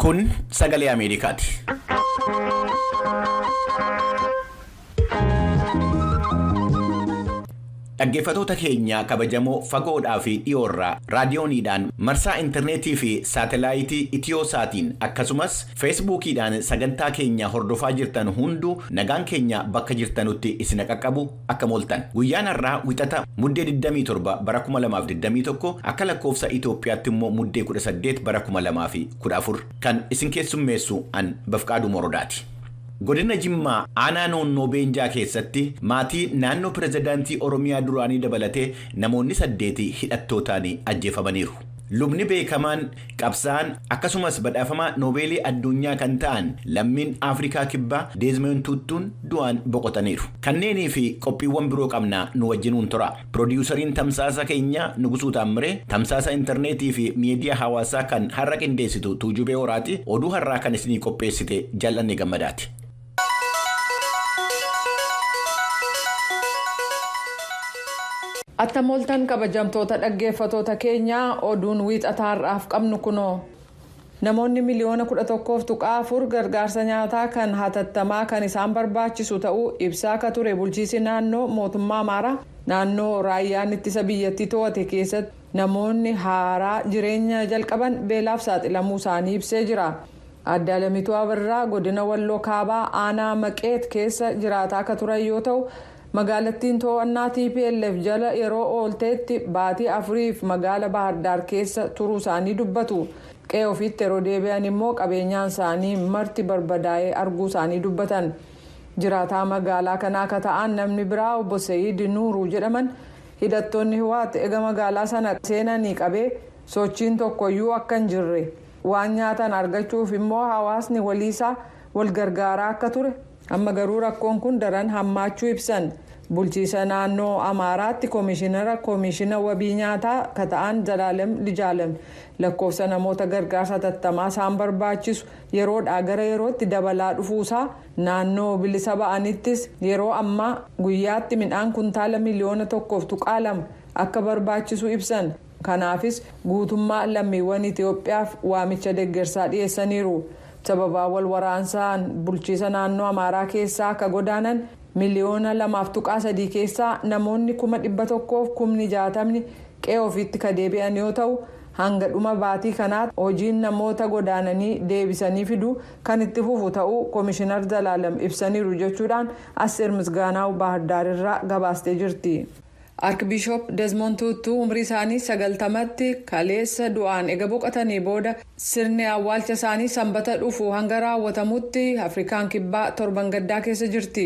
Kun Sagalee Ameerikaati. Dhaggeeffattoota keenya kabajamoo fagoodhaa fi dhiyoorraa raadiyooniidhaan, marsaa intarneetii fi saatelaayitii Itiyoosaatiin, akkasumas feesbuukiidhaan sagantaa keenya hordofaa jirtan hunduu, nagaan keenya bakka jirtanutti isin qaqqabu. Akkam ooltan? Guyyaan har'aa Wixata, Muddee 27 bara 2021, akka lakkoofsa Itoophiyaatti immoo Muddee 18 bara 2014. Kan isin keessummeessu an Bafqaaduu Morodaati. Godina Jimmaa, aanaa Noonnoo Beenjaa keessatti maatii naannoo pirezidaantii Oromiyaa duraanii dabalatee namoonni saddeeti hidhattootaan ajjeefamaniiru. Lubni beekamaan, qabsaa'aan, akkasumas badhaafamaa Noobeelii addunyaa kan ta'an lammiin Afrikaa Kibbaa Deezmond Tuttuun du'aan boqotaniiru. Kanneenii fi qophiiwwan biroo qabnaa, nu wajjinuun tura. Piroodiyusariin tamsaasa keenyaa Nugusuu Taammiree, tamsaasa intarneetii fi miidiyaa hawaasaa kan har'a qindeessitu Tuujubee Horaati, oduu har'aa kan isinii qopheessite Jaallanne Gammadaati. Attam ooltan, kabajamtoota dhaggeeffatoota keenyaa? Oduun Wiixataa har'aaf qabnu kunoo. Namoonni miliyoona 11.4 gargaarsa nyaataa kan hatattamaa kan isaan barbaachisu ta'uu ibsaa akka ture bulchiisi naannoo mootummaa Amaaraa, naannoo raayyaan ittisa biyyattii to'ate keessatti namoonni haaraa jireenya jalqaban beelaaf saaxilamuu isaanii ibsee jira. Adde Alamituu Abirraa godina Walloo Kaabaa, aanaa Maqeet keessa jiraataa akka turan yoo ta'u, magaalattiin to'annaa TPLF jala yeroo oolteetti baatii 4f magaala Baahirdaar keessa turuu isaanii dubbatu. Qe'ee ofiitti yeroo deebi'an immoo qabeenyaan isaanii marti barbadaa'ee arguu isaanii dubbatan. Jiraataa magaalaa kanaa akka ta'an namni biraa obbo Sa'iid Nuuruu jedhaman, hidhattoonni Hiwaat ega magaalaa sana seenanii qabee sochiin tokkoyyuu akka hin jirre, waan nyaatan argachuuf immoo hawaasni waliisaa wal gargaaraa akka ture, amma garuu rakkoon kun daran hammaachuu ibsan. Bulchiisa naannoo Amaaraatti koomishinara koomishina wabii nyaataa ka ta'an Zalaalem Lijaalem, lakkoofsa namoota gargaarsa hatattamaa isaan barbaachisu yeroodhaa gara yerootti dabalaa dhufuusaa, naannoo bilisa ba'anittis yeroo ammaa guyyaatti midhaan kuntaala miliyoona 1.2 akka barbaachisu ibsan. Kanaafis guutummaa lammiiwwan Itiyoophiyaaf waamicha deeggarsaa dhiyeessaniiru. Sababaa wal waraansaan bulchiisa naannoo Amaaraa keessaa akka godaanan miliyoona 2.3 keessaa namoonni 160,000 qe'ee ofiitti ka deebi'an yoo ta'u, hanga dhuma baatii kanaatti hojiin namoota godaananii deebisanii fiduu kan itti fufu ta'uu koomishinar Zalaalam ibsaniiru jechuudhaan Asteer Misgaanaaw Baahirdaar irraa gabaastee jirti. Arkibishoop Desmond Tuutuu umrii isaanii 90tti kaleessa du'aan ega boqotanii booda, sirni awwaalcha isaanii Sanbata dhufu hanga raawwatamutti Afrikaan Kibbaa torban gaddaa keessa jirti.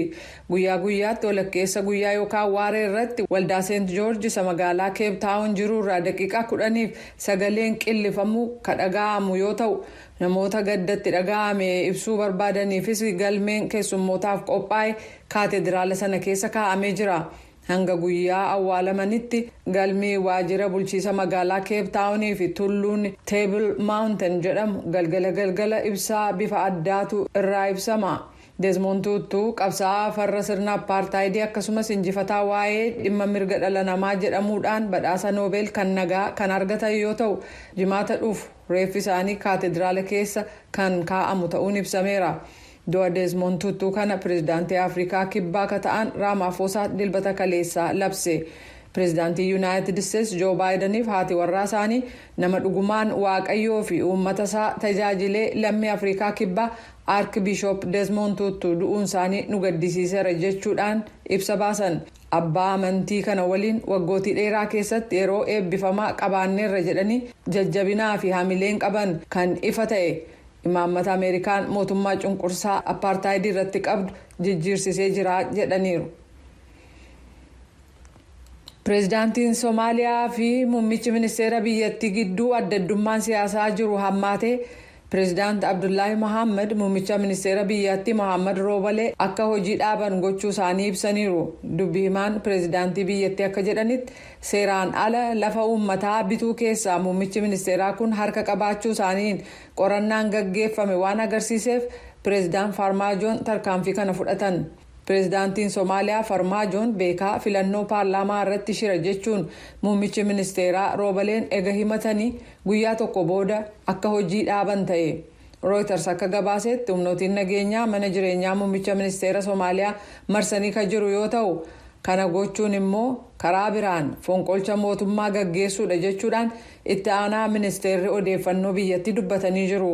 Guyyaa guyyaatti walakkeessa guyyaa yookaan waaree irratti waldaa Seent Joorji isa magaalaa Keep Taawun jiru irraa daqiiqaa 10f sagaleen qillifamuu ka dhaga'amu yoo ta'u, namoota gaddatti dhaga'ame ibsuu barbaadaniifis galmeen keessummootaaf qophaa'e kaateediraala sana keessa kaa'amee jira. Hanga guyyaa awwaalamanitti galmi waajjira bulchiisa magaalaa Keep Taawunii fi tulluun Teebil Maawunten jedhamu galgala galgala ibsaa bifa addaatu irraa ibsama. Desmond Tuutuu qabsaa'aa farra sirna apartaayidii, akkasumas injifataa waa'ee dhimma mirga dhala namaa jedhamuudhaan badhaasa Noobeel kan nagaa kan argatan yoo ta'u, Jimaata dhufu reeffi isaanii kaateediraala keessa kan kaa'amu ta'uun ibsameera. Du'a Desmond Tuutuu kana pirezidaantii Afrikaa Kibbaa akka ta'an Raamaafosaa Dilbata kaleessaa labse. Pirezidaantii Yuunaayitid Isteetsi Joo Baayidaniif haati warraa isaanii, nama dhugumaan Waaqayyoo fi uummata isaa tajaajilee lammii Afrikaa Kibbaa Arkibishoop Desmond Tuutuu du'uun isaanii nu gaddisiiseera jechuudhaan ibsa baasan. Abbaa amantii kana waliin waggootii dheeraa keessatti yeroo eebbifamaa qabaanneerra jedhanii, jajjabinaa fi hamileen qaban kan ifa ta'e, imaammata Ameerikaan mootummaa cunqursaa apartaayidii irratti qabdu jijjiirsisee jira jedhaniiru. Pireezidaantiin Soomaaliyaa fi muummichi ministeera biyyattii gidduu adda addummaan siyaasaa jiru hammaatee, pireezidaant Abdullaahi Mohaammed muummicha ministeera biyyattii Mohaammed Roobalee akka hojii dhaaban gochuu isaanii ibsaniiru. Dubbi himaan pireezidaantii biyyattii akka jedhanitti, seeraan ala lafa uummataa bituu keessaa muummichi ministeeraa kun harka qabaachuu isaaniin qorannaan gaggeeffame waan agarsiiseef pireezidaan Faarmaajoon tarkaanfii kana fudhatan. Pireezidaantiin Soomaaliyaa Farmaajoon beekaa filannoo paarlaamaa irratti shira jechuun muummichi ministeeraa Roobaleen ega himatanii guyyaa tokko booda akka hojii dhaaban ta'e. Reuters akka gabaasetti, humnootiin nageenyaa mana jireenyaa muummicha ministeera Soomaaliyaa marsanii kan jiru yoo ta'u, kana gochuun immoo karaa biraan fonqolcha mootummaa gaggeessuudha jechuudhaan itti aanaa ministeerri odeeffannoo biyyattii dubbatanii jiru.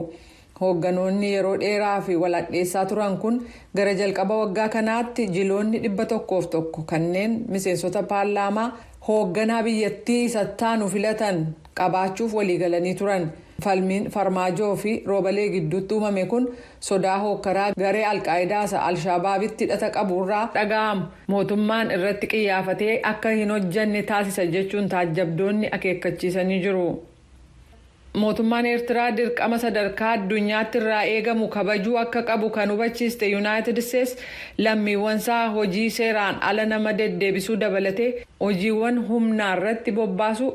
Hoogganoonni yeroo dheeraa fi waladheessaa turan kun gara jalqaba waggaa kanaatti jiloonni 101 kanneen miseensota paarlaamaa hoogganaa biyyattii sattaanu filatan qabaachuuf waliigalanii turan. Falmiin Farmaajoo fi Roobalee gidduutti uumame kun sodaa hookkaraa garee Alqaayidaa isa Alshabaabitti hidhata qaburraa dhaga'amu mootummaan irratti qiyyaafatee akka hin hojjanne taasisa jechuun taajjabdoonni akeekkachiisanii jiru. Mootummaan Eertiraa dirqama sadarkaa addunyaatti irraa eegamu kabajuu akka qabu kan hubachiiste Yuunaayitid Isteets, lammiiwwansaa hojii seeraan ala nama deddeebisuu dabalatee hojiiwwan humnaa irratti bobbaasu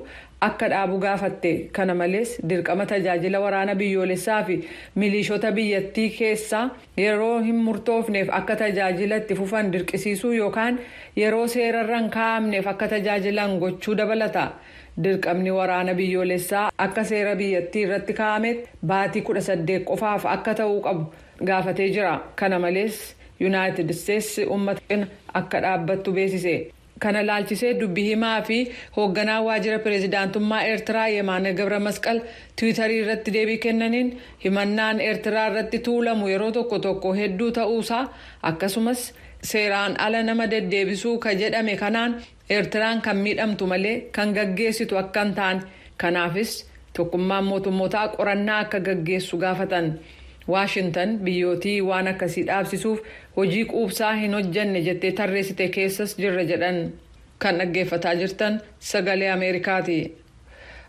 akka dhaabu gaafatte. Kana malees, dirqama tajaajila waraana biyyoolessaa fi milishoota biyyattii keessaa yeroo hin murtoofneef akka tajaajila itti fufan dirqisiisuu yookaan yeroo seerarra hin kaa'amneef akka tajaajilan gochuu dabalata. Dirqamni waraana biyyoolessaa akka seera biyyattii irratti kaa'ametti baatii 18 qofaaf akka ta'uu qabu gaafatee jira. Kana malees, Yuunaayitid Isteetsi uummata cina akka dhaabbattu beeksise. Kana laalchisee dubbi himaa fi hoogganaa waajjira pireezidaantummaa Eertiraa Yemaana Gabra Masqal Tiwiitarii irratti deebii kennaniin, himannaan Eertiraa irratti tuulamu yeroo tokko tokko hedduu ta'uusaa, akkasumas seeraan ala nama deddeebisuu ka jedhame kanaan Eertiraan kan miidhamtu malee kan gaggeessitu akka hin taane, kanaafis Tokkummaan Mootummootaa qorannaa akka gaggeessu gaafatan. Waashintan biyyootii waan akkasii dhaabsisuuf hojii quubsaa hin hojjanne jettee tarreessite keessas jirra jedhan. Kan dhaggeeffataa jirtan Sagalee Ameerikaati.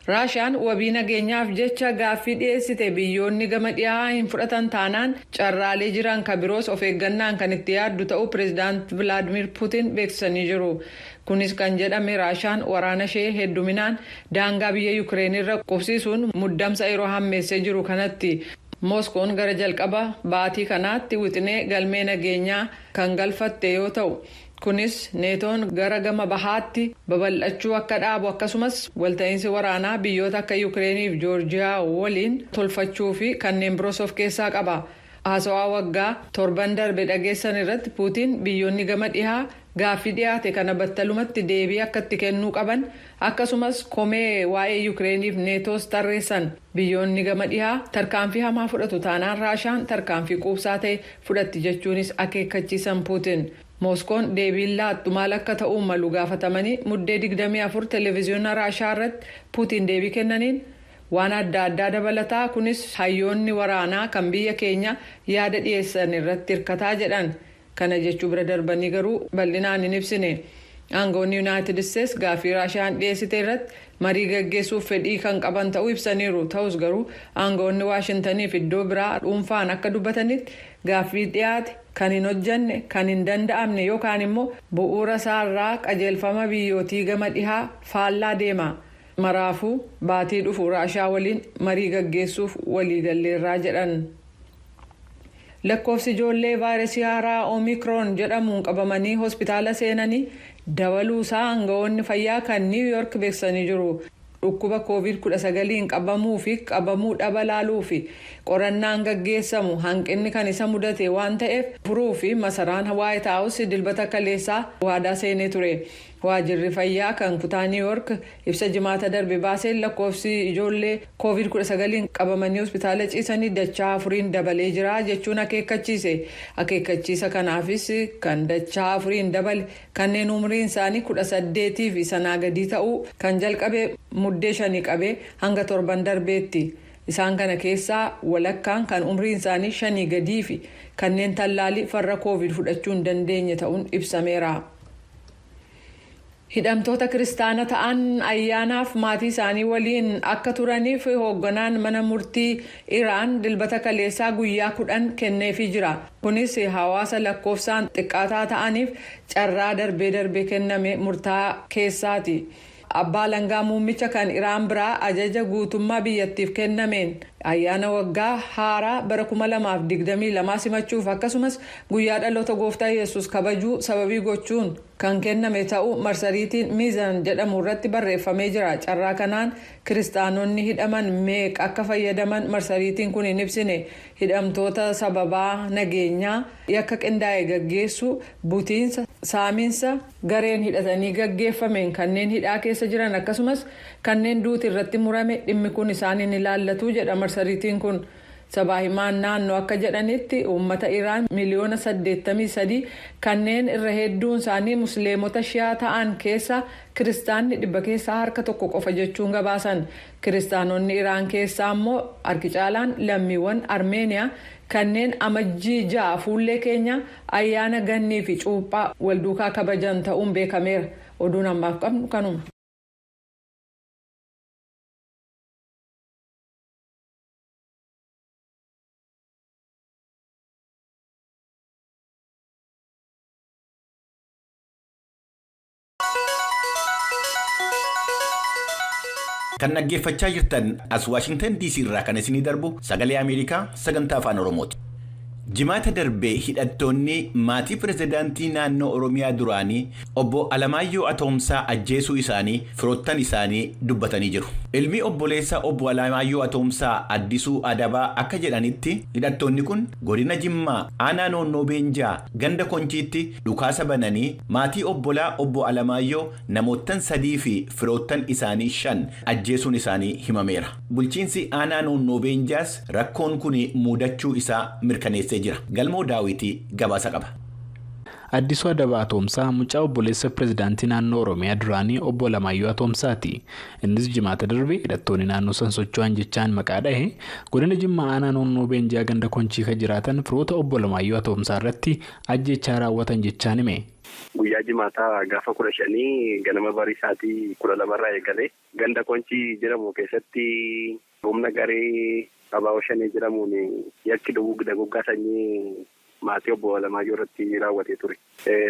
Raashaan wabii nageenyaaf jecha gaaffii dhiyeessite biyyoonni gama dhiyaa hin fudhatan taanaan, carraalee jiran kan biroos of eeggannaan kan itti yaaddu ta'uu Pireezidaant Vilaadimir Puutiin beeksisanii jiru. Kunis kan jedhame Raashaan waraana ishee hedduminaan daangaa biyya Yukireen irra qubsiisuun muddamsa yeroo hammeessee jiru kanatti. Mooskoon gara jalqaba baatii kanaatti wixinee galmee nageenyaa kan galfatte yoo ta'u, kunis Neetoon gara gama bahaatti babal'achuu akka dhaabu, akkasumas walta'iinsi waraanaa biyyoota akka Yukireeniif Joorjiyaa waliin tolfachuu fi kanneen biroos of keessaa qaba. Haasawaa waggaa torban darbe dhageessan irratti Puutiin biyyoonni gama dhihaa gaaffii dhiyaate kana battalumatti deebii akka itti kennuu qaban, akkasumas komee waa'ee Yukireeniif Neetoos tarreessan. Biyyoonni gama dhihaa tarkaanfii hamaa fudhatu taanaan Raashaan tarkaanfii quubsaa ta'e fudhatti jechuunis akeekkachiisan Puutiin. Mooskoon deebiin laattu maal akka ta'uu malu gaafatamanii Muddee 24 televezyiyoona Raashaa irratti Puutiin deebii kennaniin, waan adda addaa dabalataa, kunis hayyoonni waraanaa kan biyya keenya yaada dhiyeessan irratti hirkataa jedhan. Kana jechuu bira darbanii garuu bal'inaan hin ibsine. Aangoonni Yuunaayitid Isteets gaaffii Raashaan dhiyeessite irratti marii gaggeessuuf fedhii kan qaban ta'uu ibsaniiru. Ta'us garuu, aangoonni Waashintaniif iddoo biraa dhuunfaan akka dubbatanitti, gaaffii dhiyaate kan hin hojjanne, kan hin danda'amne yookaan immoo bu'uura isaarraa qajeelfama biyyootii gama dhihaa faallaa deema. Maraafuu baatii dhufu Raashaa waliin marii gaggeessuuf waliigalleerraa jedhan. Lakkoofsi ijoollee vaayirasii haaraa Oomikroon jedhamuun qabamanii hospitaala seenanii dabaluusaa aangawoonni fayyaa kan Niiw Yoork beeksisanii jiru. Dhukkuba Koovid 19 qabamuu fi qabamuu dhaba laaluu fi qorannaan gaggeessamu hanqinni kan isa mudate waan ta'eef furuu fi masaraan Waayit Haawus Dilbata kaleessaa waadaa seenee ture. Waajirri fayyaa kan kutaa Niiw Yoork ibsa Jimaata darbe baaseen, lakkoofsi ijoollee Koovid 19 qabamanii hospitaala ciisanii dachaa afuriin dabalee jira jechuun akeekkachiise. Akeekkachiisa kanaafis kan dachaa afuriin dabale kanneen umriin isaanii 18 fi sanaa gadii ta'uu kan jalqabe Muddee 5 qabee hanga torban darbeetti. Isaan kana keessaa walakkaan kan umriin isaanii 5 gadii fi kanneen tallaalii farra Koovid fudhachuu hin dandeenye ta'uun ibsameera. Hidhamtoota Kiristaana ta'an ayyaanaaf maatii isaanii waliin akka turaniif hoogganaan mana murtii Iraan Dilbata kaleessaa guyyaa 10 kenneefii jira. Kunis hawaasa lakkoofsaan xiqqaataa ta'aniif carraa darbee darbee kenname murtaa keessaati. Abbaa langaa muummicha kan Iraan biraa ajaja guutummaa biyyattiif kennameen Ayyaana waggaa haaraa bara 2022 simachuuf akkasumas guyyaa dhaloota gooftaa Yesus kabajuu sababii gochuun kan kenname ta'uu marsariitiin Miizan jedhamu irratti barreeffamee jira. Carraa kanaan kiristaanonni hidhaman meeqa akka fayyadaman marsariitiin kun hin ibsine. Hidhamtoota sababaa nageenyaa yakka qindaa'e gaggeessuu, butiinsa, saamiinsa gareen hidhatanii gaggeeffameen kanneen hidhaa keessa jiran akkasumas kanneen duuti irratti murame dhimmi kun isaaniin ilaallatu jedha marsariitiin kun. Sabaa himaan naannoo akka jedhanitti uummata Iraan miliyoona 83 kanneen irra hedduun isaanii musliimota Shiyaa ta'an keessa kiristaanni 1% qofa jechuun gabaasan. Kiristaanonni Iraan keessaa immoo harki caalaan lammiiwwan Armeeniyaa kanneen amajjii 6 fuullee keenya ayyaana gannii fi cuuphaa walduukaa kabajan ta'uun beekameera. Oduun ammaaf qabnu kanuma. Kan dhaggeeffachaa jirtan as Waashingtan DC irraa kan isinii darbu sagalee Ameerikaa sagantaa afaan Oromooti. Jimaata darbee hidhattoonni maatii pirezidaantii naannoo Oromiyaa duraanii obbo Alamaayyoo Atoomsaa ajjeesuu isaanii firoottan isaanii dubbatanii jiru. Ilmi obboleessa obbo Alamaayyoo Atoomsaa Addisuu Adabaa akka jedhanitti hidhattoonni kun godina Jimmaa aanaa Noonnoo Beenjaa ganda Konchiitti dhukaasa bananii maatii obbolaa obbo Alamaayyoo namoottan 3 fi firoottan isaanii 5 ajjeesuun isaanii himameera. Bulchiinsi aanaa Noonnoo Beenjaas rakkoon kun mudachuu isaa mirkaneessee jira. Galmoo Daawitii gabaasa qaba. Addisuu Adabaa Atoomsaa mucaa obboleessa pirezidaantii naannoo Oromiyaa duraanii obbo Alamaayyoo Atoomsaati. Innis jimaata darbe hidhattoonni naannoo san socho'an jechaan maqaa dhahe godina Jimmaa aanaa Noonnoo Beenjaa ganda Konchii kan jiraatan firoota obbo Alamaayyoo Atoomsaa irratti ajjeechaa raawwatan jechaan hime. Guyyaa jimaataa gaafa 15 ganama barii sa'aatii 12 irraa eegalee ganda Konchii jedhamu keessatti humna garee Abaa Shanee jedhamuun yakki duguggaa sanyii maatii obbo Alamaayyoo irratti raawwatee ture.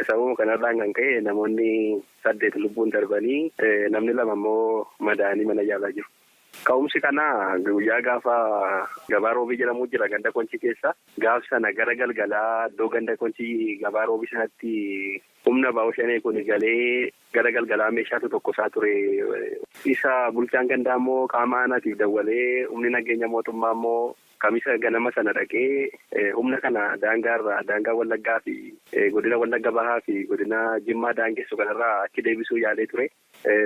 Sababa kanarraan kan ka'e namoonni 8 lubbuun darbanii namni 2 immoo madaa'anii mana yaalaa jiru. Ka'umsi kana guyyaa gaafa gabaa roobii jedhamu jira ganda Konchii keessa. Gaaf sana gara galgalaa iddoo ganda Konchii gabaa roobii sanatti humna Abaa Shanee kun galee gara galgalaa meeshaatu tokkosaa ture. Isa bulchaan gandaa immoo qaama aanaatiif dawwalee humni nageenya mootummaa immoo kamisa ganama sana dhaqee humna kana daangaarraa daangaa Wallaggaa fi godina Wallagga Bahaa fi godina Jimmaa daangessu kanarraa achi deebisuu yaalee ture.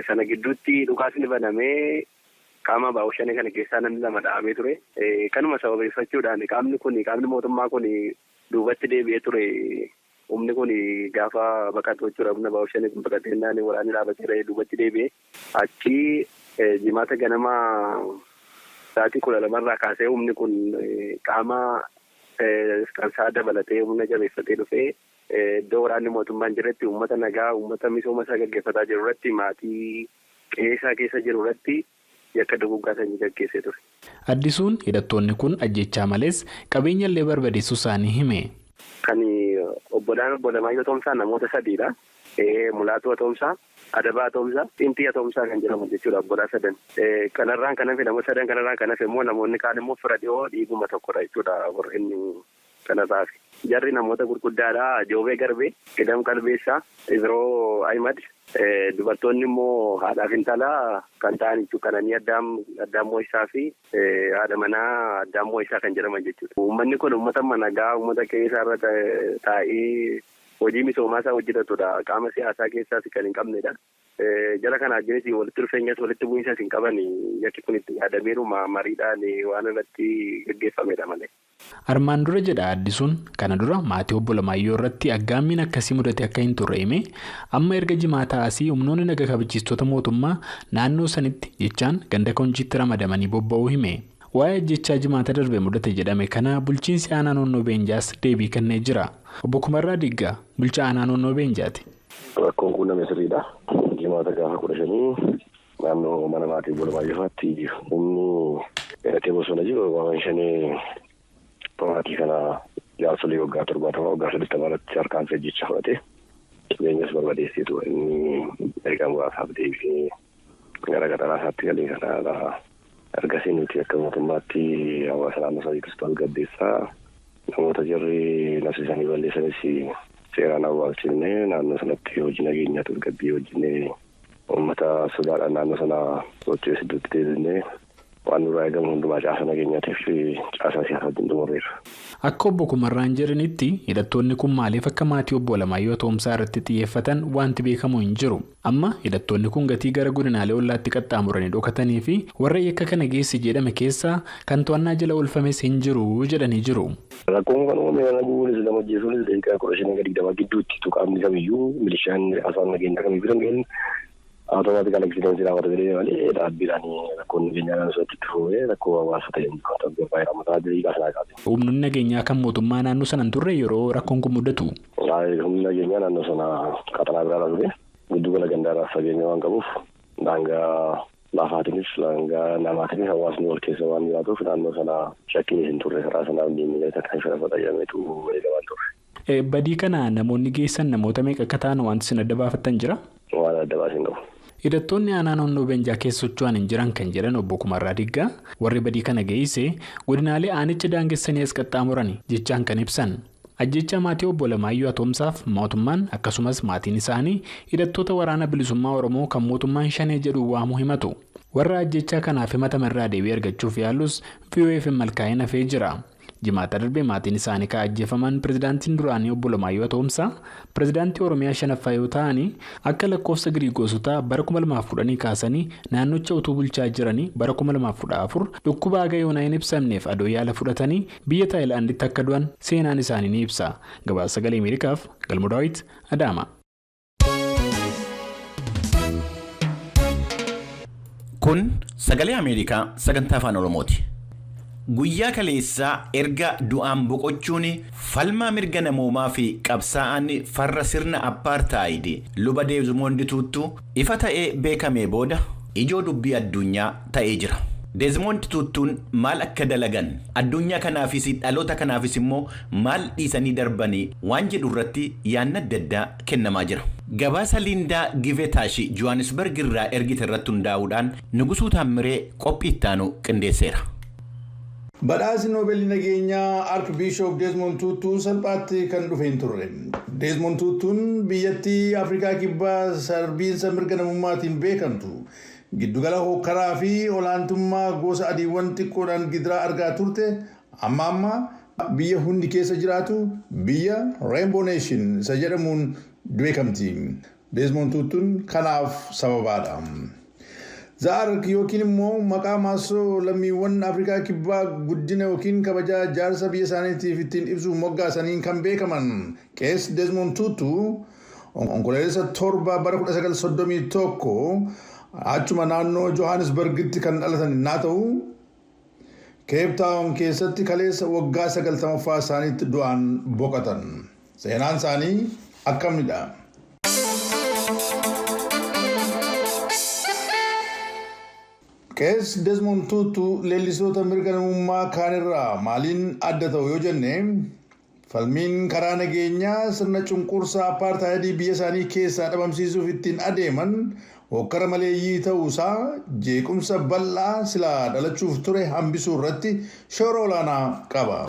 Sana gidduutti dhukaasni banamee qaama Abaa Shanee kana keessaa namni 2 dhahamee ture. Kanuma sababeeffachuudhaan qaamni mootummaa kun duubatti deebi'ee ture. Humni kun gaafa baqatu jechuudha. Humna Abaa Shanee kun baqatee naannoo waraanni dhaabatee duubatti deebi'ee achi jimaata ganama sa'aatii 12 irraa kaasee humni kun qaama kansaa dabalatee humna jabeeffatee dhufee iddoo waraanni mootummaan jiretti uummata nagaa uummata misooma isaa gaggeeffataa jiru irratti maatii qe'ee keessa jiru irratti yakka duguggaa sanyii gaggeessee ture. Addisuun hidhattoonni kun ajjechaa malees qabeenya illee barbadeessuu isaanii hime. Kan obbolaan obbo Alamaayyoo Atoomsaa namoota 3dha. Mulaatuu Atoomsaa, Adabaa Atoomsaa, Xintii Atoomsaa kan jedhamu jechuudha obbolaa 3. Kanarraan kan hafe namoota 3 kanarraan kan hafe immoo namoonni kaan immoo fira dhiyoo dhiiguma tokkodha jechuudha warri inni kanarraa hafe. Jarri namoota gurguddaadha. Joobee Garbee, Qidam Qalbeessaa, Ibiroo Ahimad. Dubartoonni immoo haadhaaf intala kan ta'an jechuudha. Qananii Addaam Moo'isaa fi haadha manaa Addaam Moo'isaa kan jedhaman jechuudha. Uummanni kun uummata nagaa, uummata qe'ee irra taa'ee hojii misoomaa isaa hojjetatudha. Qaama siyaasaa keessaas kan hin qabnedha. Jala kana wajjinis walitti dhufeenyas walitti bu'iinsas hin qaban yakki kun itti yaadameeruma mariidhaan waan irratti gaggeeffamedha malee. Armaan dura jedha Addisuun kana dura maatii obbo Alamaayyoo irratti aggaammiin akkasii mudate akka hin turre hime amma erga jimaataa asii humnoonni naga kabachiistota mootummaa naannoo sanitti jechaan ganda Konchiitti ramadamanii bobba'uu hime. Waa'ee ajjechaa jimaata darbe mudate jedhame kana bulchiinsi aanaa Noonnoo Beenjaas deebii kennee jira. Obbo Kumarraa Diggaa bulchaa aanaa Noonnoo Beenjaati. Rakkoon quunname sirriidha. Jimaata gaafa 15 naannoo mana maatii obbo Alamaayyoofaatti humni hidhatee bosona jiru Abaa Shanee maatii kana jaarsolii waggaa 70 waggaa 80 irratti harkaan ajjecha fudhate qabeenyas barbadeesseetu inni erga muraasaaf deebisee gara qaxaraa isaatti galee kanaadha. Ergasii nuti akka mootummaatti hawaasa naannoo sana jirus tasgabbeessaa namoota jarri nafsi isaanii balleessanis seeraan awwaalchisnee naannoo sanatti hojii nageenyaa tasgabbii hojjennee uummata sodaadhaan naannoo sana socho'ee iddootti deebisnee waan nurraa eegamu hundumaa caasa nageenyaatiif caasaa siyaasaa wajjin xumurreerra. Akka obbo Kumarraan jedhanitti hidhattoonni kun maaliif akka maatii obbo Alamaayyoo Atoomsaa irratti xiyyeeffatan wanti beekamu hin jiru. Amma hidhattoonni kun gatii gara godinaalee ollaatti qaxxaamuranii dhokatanii fi warra yakka kana geesse jedhame keessaa kan to'annaa jala oolfames hin jiru jedhanii jiru. Rakkoon kan uumame kana guutuunis lama ajjeesuunis daqiiqaa 15-20 gidduutti qaamni kamiyyuu milishaan asaan nageenyaa kamiyyuu bira hin Automaatikal eksidensi raawwata jedhee malee dhaabbiidhaan rakkoon nageenyaa naannoo sanatti itti fufee rakkoo hawaasa ta'e baay'ee mataa daqiiqaa sanaa qabe. Humnoonni nageenyaa kan mootummaa naannoo sana hin turre yeroo rakkoon kun mudatu. Humni nageenyaa naannoo sana qaxanaa biraarraa ture giddu gala gandaarraa fageenya waan qabuuf daangaa lafaatiinis daangaa namaatiinis hawaasni wal keessa waan jiraatuuf naannoo sana shakkiinis hin turre karaa sanaa deemnee kan sharafa xayyameetu eegamaa turre. Badii kana namoonni geessan namoota meeqa akka ta'an wanti isin adda baafattan jira? Waan adda baasin qabu. Hidhattoonni aanaa naannoo Beenjaa keessa socho'an hin jiran kan jedhan obbo Kumarraa Diggaa warri badii kana geesse godinaalee aanicha daangessanii as qaxxaamuran jechaan kan ibsan. Ajjeechaa maatii obbo Alamaayyoo Atoomsaaf mootummaan akkasumas maatiin isaanii hidhattoota waraana bilisummaa Oromoo kan mootummaan shanee jedhu waamuu himatu. Warra ajjeechaa kanaaf himataman irraa deebii argachuuf yaalus VOF malkaa'een hafee jira. Jimaata darbee maatiin isaanii kan ajjeefaman pirezidaantiin duraanii obbo Alamaayyoo Atoomsaa pirezidaantii Oromiyaa shanaffaa yoo ta'an akka lakkoofsa Giriigosotaa bara 2010 kaasanii naannocha utuu bulchaa jiranii bara 2014 dhukkuba haga yoonaa hin ibsamneef adoo yaala fudhatanii biyya Taayilaanditti akka du'an seenaan isaanii ni ibsa. Gabaasa Sagalee Ameerikaaf Galmoo Daawit Adaama. Kun Sagalee Ameerikaa sagantaa afaan Oromooti. Guyyaa kaleessaa erga du'aan boqochuun falmaa mirga namoomaa fi qabsaa'aan farra sirna appaartaayid luba Deezmoond Tuuttuu ifa ta'ee beekamee booda ijoo dubbii addunyaa ta'ee jira. Deezmoond Tuuttuun maal akka dalagan addunyaa kanaafis dhaloota kanaafis immoo maal dhiisanii darbanii waan jedhu irratti yaadni adda addaa kennamaa jira. Gabaasa Liindaa Givetaash Johannesburg irraa ergite irratti hundaa'uudhaan Nugusuu Taammiree qophii ittaanu qindeesseera. Badhaasni Noobeelii nageenyaa Arkibishoop Deezmoond Tuuttuu salphaatti kan dhufe hin turre. Deezmoond Tuuttuun biyyattii Afrikaa Kibbaa sarbiinsa mirga namummaatiin beekamtu. Giddugala hookkaraa fi olaantummaa gosa adiiwwan xiqqoodhaan gidiraa argaa turte amma amma biyya hundi keessa jiraatu biyya Rainbow Nation isa jedhamuun beekamti. Deezmoond Tuuttuun kanaaf sababaadha. Zaark yookiin immoo maqaa maasoo lammiiwwan Afrikaa Kibbaa guddina yookiin kabajaa jaarsa biyya isaaniitiif ittiin ibsuuf moggaasaniin kan beekaman Qees Deezmoond Tuuttuu onkololeessa 7 bara 1931 achuma naannoo Johannesburgitti kan dhalatan naa ta'u Cape Town keessatti kaleessa waggaa 90ffaa isaaniitti du'aan boqotan. Seenaan isaanii akkamidha? Qees Deezmoond Tuuttuu leellisoota mirga namummaa kaanirraa maaliin adda ta'u yoo jenne falmiin karaa nageenyaa sirna cunqursaa appaartaayidii biyya isaanii keessaa dhabamsiisuuf ittiin adeeman hokkara maleeyyii ta'uusaa jeequmsa bal'aa silaa dhalachuuf ture hambisuu irratti shoora olaanaa qaba.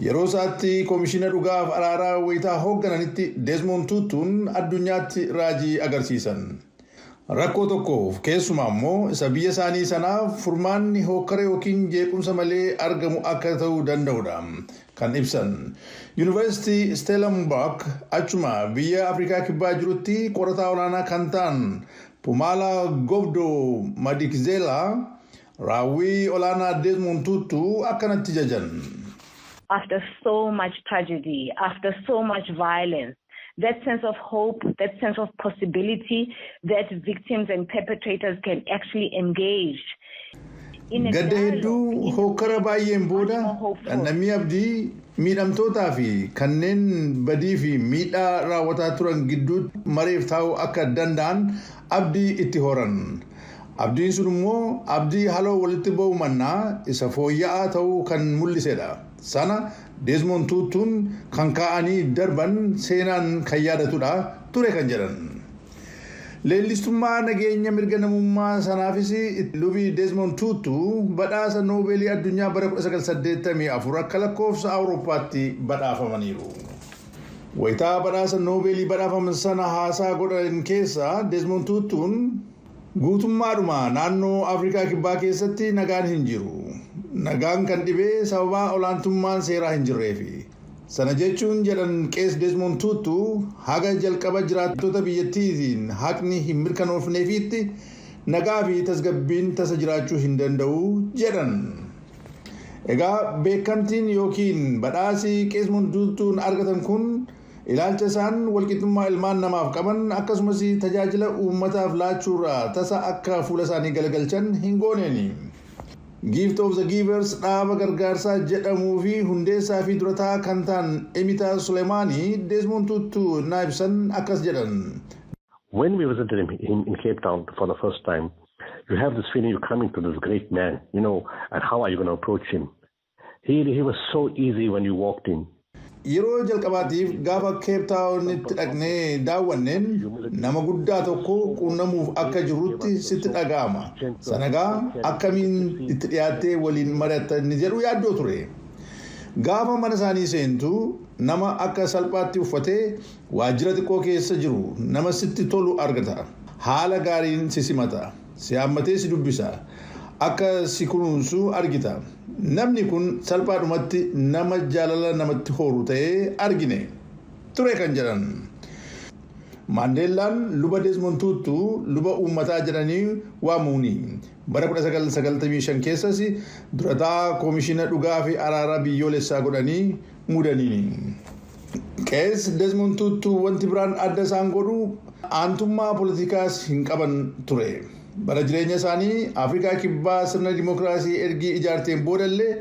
Yeroo isaatti koomishina dhugaaf araaraa wayitaa hooggananitti Deezmoond Tuuttuun addunyaatti raajii agarsiisan. Rakkoo tokkoof keessumaa immoo isa biyya isaanii sanaaf furmaanni hokkara yookiin jeequmsa malee argamu akka ta'uu danda'udha kan ibsan. Yuunivarsiitii Stellenbosch achuma biyya Afrikaa Kibbaa jirutti qorataa olaanaa kan ta'an Pumala Gobdo Madikizela raawwii olaanaa Deezmoond Tuuttuu akkanatti jajan. After so much tragedy, after so much violence, that sense of hope, that sense of possibility that victims and perpetrators can actually engage. Gadda hedduu hokkara baay'een booda dhandhamii abdii miidhamtootaa fi kanneen badii fi miidhaa raawwataa turan gidduutti mareef taa'uu akka danda'an abdii itti horan. Abdiin sun immoo abdii haloo walitti ba'u mannaa isa fooyya'aa ta'uu kan mul'isedha. Sana Deezmoond Tuuttuun kan kaa'anii darban seenaan kan yaadatudha ture kan jedhan. Leellistummaa nageenya mirga namummaa sanaafis lubi Desmond Tutu badhaasa Noobeelii addunyaa bara 1984 akka lakkoofsa Awurooppaatti badhaafamaniiru. Wayitaa badhaasa Noobeelii badhaafaman sana haasaa godhan keessa Desmond Tutuun guutummaadhuma naannoo Afrikaa Kibbaa keessatti nagaan hin jiru. Nagaan kan dhibee sababa olaantummaan seeraa hin jirreefi. Sana jechuun jedhan Qees Desmond Tutu haga jalqaba jiraattota biyyattiitiin haqni hin mirkanoofneefiitti nagaa fi tasgabbiin tasa jiraachuu hin danda'u jedhan. Egaa beekamtiin yookiin badhaasii Qees Tutuun argatan kun ilaalcha isaan walqixxummaa ilmaan namaaf qaban akkasumas tajaajila uummataaf laachuurraa tasa akka fuula isaanii galagalchan hin gooneeni. Gift of the Givers dhaaba gargaarsaa jedhamuu fi hundeessaa fi durataa kan ta'an Emita Sulemaanii Desmond Tutu naa ibsan akkas jedhan. When we visited him in Cape Town for the first time, you have this feeling you're coming to this great man, and how are you going to approach him? He was so easy when you walked in. Yeroo jalqabaatiif gaafa Cape Townitti dhaqnee daawwanneen nama guddaa tokko quunnamuuf akka jirutti sitti dhaga'ama. Sanagaa akkamiin itti dhiyaattee waliin mari'atta inni jedhu yaaddoo ture. Gaafa mana isaanii seentu nama akka salphaatti uffatee waajjira xiqqoo keessa jiru nama sitti tolu argata. Haala gaariin si simata. Si haammatee si dubbisa. Akka si kunuunsu argita. Namni kun salphaadhumatti nama jaalala namatti horu ta'ee argine ture kan jedhan. Maandeellaan luba Desmond Tutu luba uummataa jedhanii waamuuni. Bara 1995 keessas durataa koomishina dhugaa fi araaraa biyyoolessaa godhanii muudaniini. Qees Desmond Tutu wanti biraan adda isaan godhu aantummaa poolitikaas hin qaban ture. Bara jireenya isaanii Afrikaa Kibbaa sirna dimookiraasii ergii ijaarteen boodallee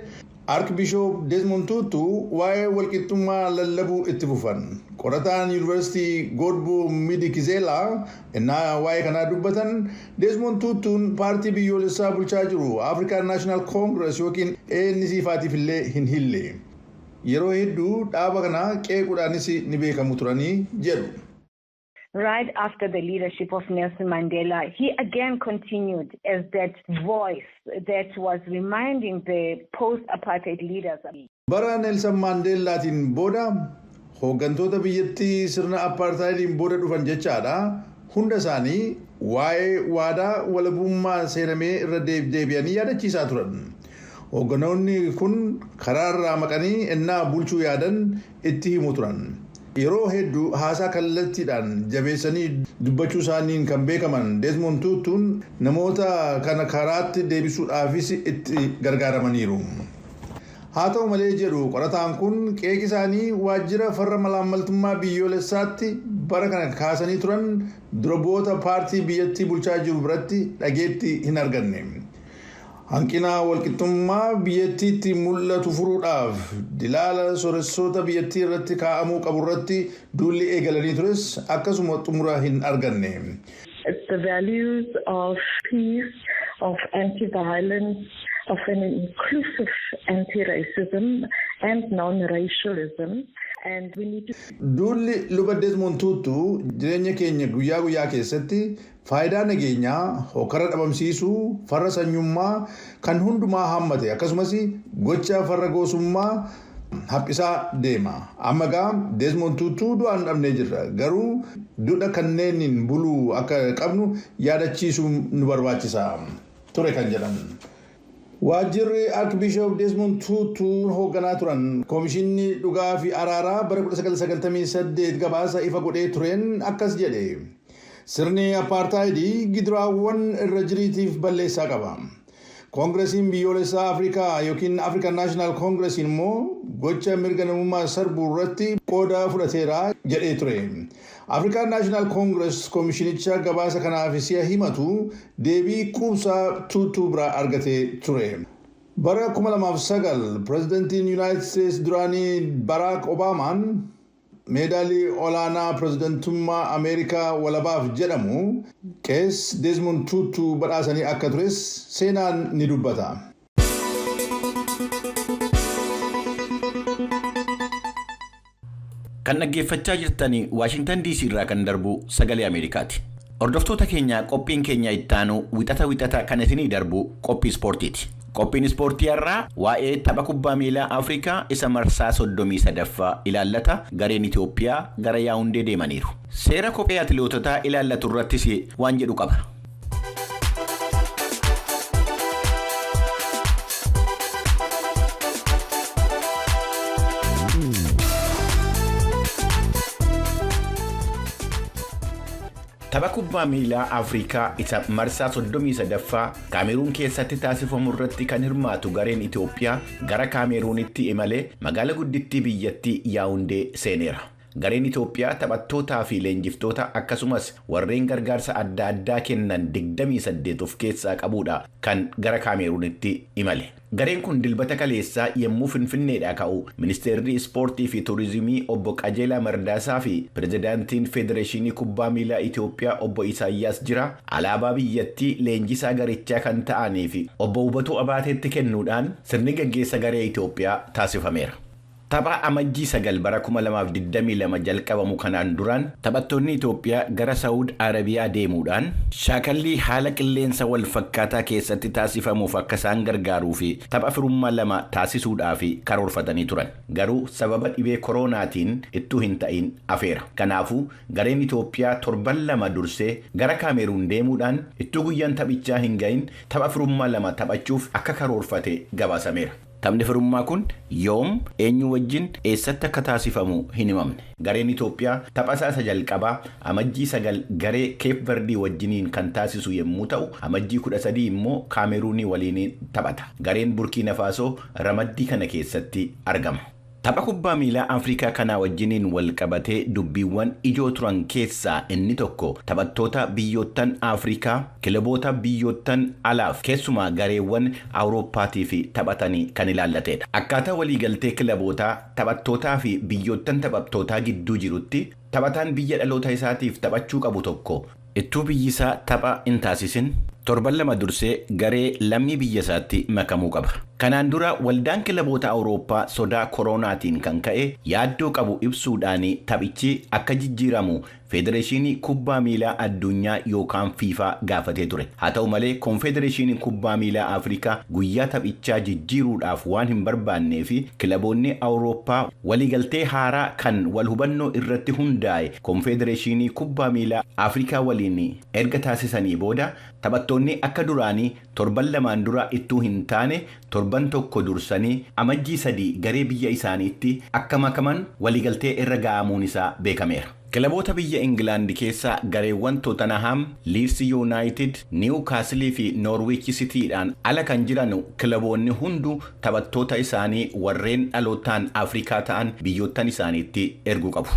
Archbishop Desmond Tutu waa'ee walqixxummaa lallabuu itti fufan. Qorataan Yuunivarsiitii Godbo Midikizela innaa waa'ee kanaa dubbatan Desmond Tutuun paartii biyyoolessaa bulchaa jiru African National Congress yookiin ANC faatiif illee hin hille. Yeroo hedduu dhaaba kana qeequudhaanis ni beekamu turanii jedhu. Right after the leadership of Nelson Mandela, he again continued as that voice that was reminding the post-apartheid leaders. Bara Nelson Mandeelaatiin booda hooggantoota biyyattii sirna apartheidiin booda dhufan jechaadha. Hunda isaanii waa'ee waadaa walabummaa seenamee irra deebi'anii yaadachiisaa turan. Hoogganoonni kun karaarraa maqanii ennaa bulchuu yaadan itti himu turan. Yeroo hedduu haasaa kallattiidhaan jabeessanii dubbachuu isaaniin kan beekaman Desmond Tutuun namoota kana karaatti deebisuudhaafis itti gargaaramaniiru. Haa ta'u malee jedhu qorataan kun qeeqi isaanii waajjira farra malaammaltummaa biyyoolessaatti bara kana kaasanii turan dura bu'oota paartii biyyattii bulchaa jiru biratti dhageetti hin arganne. Hanqina walqixxummaa biyyattiitti mul'atu furuudhaaf dilaala sooressoota biyyattii irratti kaa'amuu qabu irratti duulli eegalanii tures akkasuma xumura hin arganne. It's the values of peace, of anti-violence, of an inclusive anti-racism and non-racialism. And we need to... Duulli luba Desmond Tutu jireenya keenya guyyaa guyyaa keessatti faayidaa nageenyaa hokkara dhabamsiisuu farra sanyummaa kan hundumaa hammate akkasumas gocha farra goosummaa haphisaa deema. Amma gaa Desmond Tutu du'aan dhabnee jirra. Garuu duudha kanneeniin buluu akka qabnu yaadachiisuu nu barbaachisa ture kan jedhan. Waajjirri Archbishop Desmond Tutu hoogganaa turan Koomishinni Dhugaa fi Araaraa bara 1998 gabaasa ifa godhee tureen akkas jedhe. Sirni apartaayidii gidiraawwan irra jiriitiif balleessaa qaba. Koongiresiin biyyoolessaa Afrikaa yookiin African National Congress immoo gocha mirga namummaa sarbuu irratti qooda fudhateera jedhee ture. African National Congress koomishinicha gabaasa kanaaf si'a himatu deebii quubsaa Tutu biraa argatee ture. Bara 2009 pirezidantiin United States duraanii Barack Obamaan meedaalii olaanaa pirezidantummaa Ameerikaa walabaaf jedhamu Qees Desmond Tutu badhaasanii akka tures seenaan ni dubbata. Kan dhaggeeffachaa jirtan Waashingtan DC irraa kan darbu sagalee Ameerikaati. Hordoftoota keenya qophiin keenya ittaanu wixata wixata kan isinii darbu qophii ispoortiiti. Qophiin ispoortii har'aa waa'ee tapha kubbaa miilaa Afrikaa isa marsaa 33ffaa ilaallata. Gareen Itoophiyaa gara Yaawundee deemaniiru. Seera kophee atileetotaa ilaallatu irrattis waan jedhu qaba. Tapha kubbaa miilaa Afrikaa isa marsaa 33ffaa Kaameruun keessatti taasifamu irratti kan hirmaatu gareen Itoophiyaa gara Kaameruunitti imalee magaala guddittii biyyattii Yaawundee seeneera. Gareen Itoophiyaa taphattootaa fi leenjiftoota akkasumas warreen gargaarsa adda addaa kennan 28 of keessaa qabuudha kan gara Kaameruunitti imale. Gareen kun dilbata kaleessaa yommuu Finfinneedhaa ka'u ministeerri ispoortii fi turizimii obbo Qajeelaa Mardaasaa fi pirezidaantiin Federeeshinii Kubbaa Miilaa Itoophiyaa obbo Isaayyaas Jira alaabaa biyyattii leenjisaa garichaa kan ta'anii fi obbo Hubatuu Abaateetti kennuudhaan sirni gaggeessa garee Itoophiyaa taasifameera. Tapha amajjii 9 bara 2022 jalqabamu kanaan duraan taphattoonni Itoophiyaa gara Saawud Arabiyaa deemuudhaan shaakallii haala qilleensa wal fakkaataa keessatti taasifamuuf akka isaan gargaaruu fi tapha firummaa 2 taasisuudhaaf karoorfatanii turan. Garuu sababa dhibee koronaatiin ittuu hin ta'in afeera. Kanaafuu gareen Itoophiyaa torban 2 dursee gara Kaameruun deemuudhaan ittuu guyyaan taphichaa hin gahin tapha firummaa 2 taphachuuf akka karoorfate gabaasameera. Taphni firummaa kun yoom eenyu wajjin eessatti akka taasifamu hin himamne. Gareen Itoophiyaa tapha isaa isa jalqabaa amajjii 9 garee Keep Verdii wajjiniin kan taasisu yommuu ta'u amajjii 13 immoo Kaameruunii waliin taphata. Gareen Burkiina Faasoo ramaddii kana keessatti argama. Tapha kubbaa miilaa Afrikaa kanaa wajjiniin wal qabatee dubbiiwwan ijoo turan keessaa inni tokko taphattoota biyyoottan Afrikaa kilaboota biyyoottan alaaf keessumaa gareewwan Awurooppaatii fi taphatanii kan ilaallatedha. Akkaataa waliigaltee kilabootaa taphattootaa fi biyyoottan taphattootaa gidduu jirutti taphataan biyya dhaloota isaatiif taphachuu qabu tokko ittuu biyyisaa tapha hin taasisin torban 2 dursee garee lammii biyya isaatti makamuu qaba. Kanaan dura waldaan kilaboota Awurooppaa sodaa koronaatiin kan ka'e yaaddoo qabu ibsuudhaan taphichi akka jijjiiramu Federeeshinii Kubbaa Miilaa Addunyaa yookaan FIFA gaafatee ture. Haa ta'u malee Konfedereeshiniin Kubbaa Miilaa Afrikaa guyyaa taphichaa jijjiiruudhaaf waan hin barbaannee fi kilaboonni Awurooppaa waliigaltee haaraa kan wal hubannoo irratti hundaa'e Konfedereeshinii Kubbaa Miilaa Afrikaa waliin erga taasisanii booda taphattoonni akka duraanii torban 2 dura ittuu hin taane torban 1 dursanii amajjii 3 garee biyya isaaniitti akka makaman waliigaltee irra ga'amuun isaa beekameera. Kilaboota biyya Ingilaand keessaa gareewwan Tottenham, Leeds United, Newcastle fi Norwich City'dhaan ala kan jiran kilaboonni hunduu taphattoota isaanii warreen dhalootaan Afrikaa ta'an biyyoottan isaaniitti erguu qabu.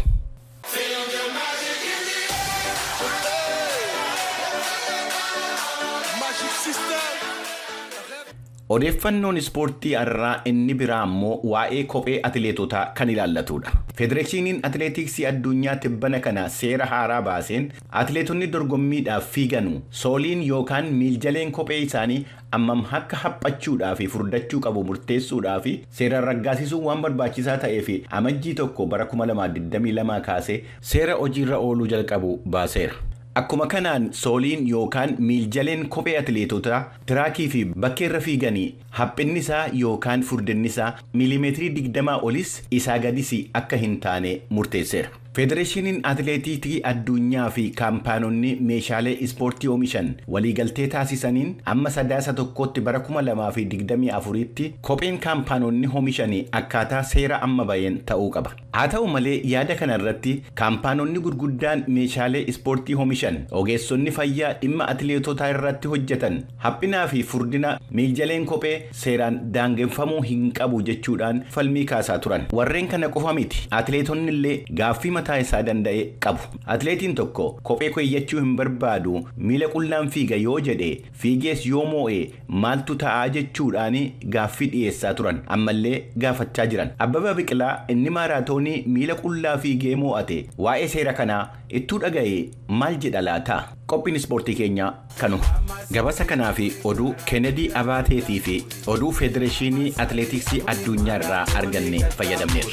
Odeeffannoon ispoortii har'aa inni biraa immoo waa'ee kophee atileetotaa kan ilaallatudha. Federeeshiniin Atileetiksii Addunyaa tibbana kana seera haaraa baaseen atileetonni dorgommiidhaaf fiiganu sooliin yookaan miiljaleen kophee isaanii ammam akka haphachuudhaa fi furdachuu qabu murteessuudhaa fi seera raggaasisuun waan barbaachisaa ta'ee fi amajjii 1 bara 2022 kaasee seera hojiirra ooluu jalqabu baaseera. Akkuma kanaan sooliin yookaan miiljaleen kophee atileetotaa tiraakii fi bakkeerra fiiganii haphinni isaa yookaan furdinni isaa miilimeetirii 20 olis isaa gadis akka hin taane murteesseera. Federeeshiniin Atileetiksii Addunyaa fi kaampaanonni meeshaalee ispoortii oomishan waliigaltee taasisaniin amma sadaasa 1tti bara 2024tti kopheen kaampaanonni oomishan akkaataa seera amma baheen ta'uu qaba. Haa ta'u malee yaada kana irratti kaampaanonni gurguddaan meeshaalee ispoortii oomishan ogeessonni fayyaa dhimma atileetotaa irratti hojjetan haphinaa fi furdina miiljaleen kophee seeraan daangeffamuu hin qabu jechuudhaan falmii kaasaa turan. Warreen kana qofa miti atileetonni illee gaaffii mataa isaa danda'e qabu. Atileetiin tokko kophee keeyyachuu hin barbaadu miila qullaan fiiga yoo jedhe fiigees yoo moo'e maaltu ta'aa jechuudhaan gaaffii dhiyeessaa turan ammallee gaafachaa jiran. Abbabaa Biqilaa inni maaraatoonii miila qullaa fiigee moo'ate waa'ee seera kanaa ittuu dhaga'e maal jedha laata? Qophiin ispoortii keenyaa kanuma. Gabaasa kanaa fi oduu Kennedy Abaateetii fi oduu Federeeshinii Atileetiksii Addunyaa irraa arganne fayyadamneerra.